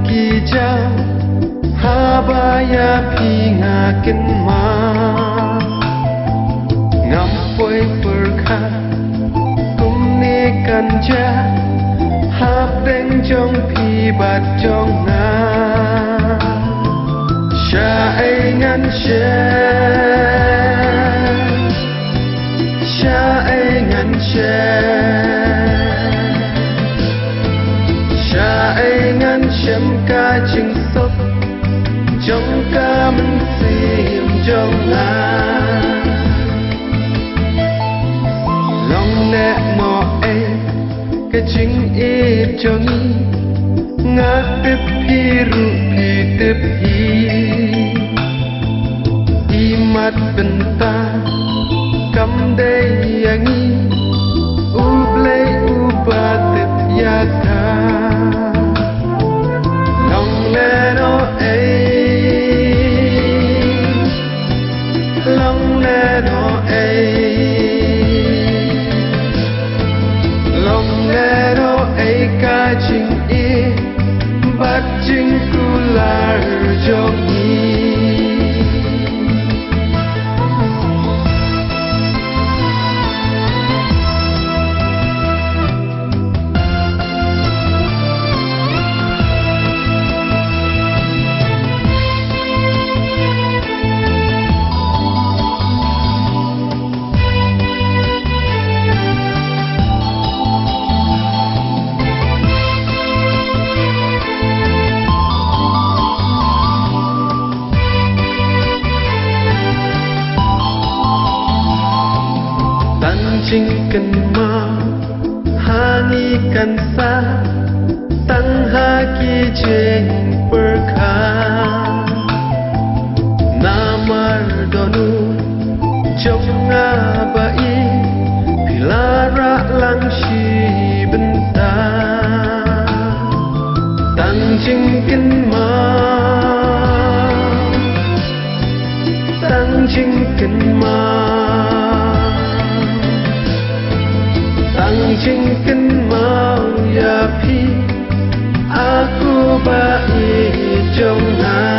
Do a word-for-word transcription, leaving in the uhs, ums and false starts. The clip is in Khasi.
Ki jam haba ïa phi nga kynmaw, ngam poi pyrkhat kumne kan jia hapdeng jong phi bad jong nga. Sha ei ngan shem, sha ei ngan shem, sha ei ngan shem ka jingsuk jong ka mynsiem jong nga. Long leh mo ei ka jingïeit jong ngi, nga tip phi ruh phi tip hi. Imat bynta kam dei ïa ngi, U Blei uba tip ïa ka. Long leh no ei, long leh no ei, long leh no ei ka jingïeit bad jingkular jong ngi. Tang jingkynmaw ha ngi kan sah tang ha ki jingpyrkhat. Namar don u jong nga ba i, phi la rah lang shi bynta. Tang jingkynmaw, tang jingkynmaw, tang jingkynmaw ïa phi, a ko ba i jong nga.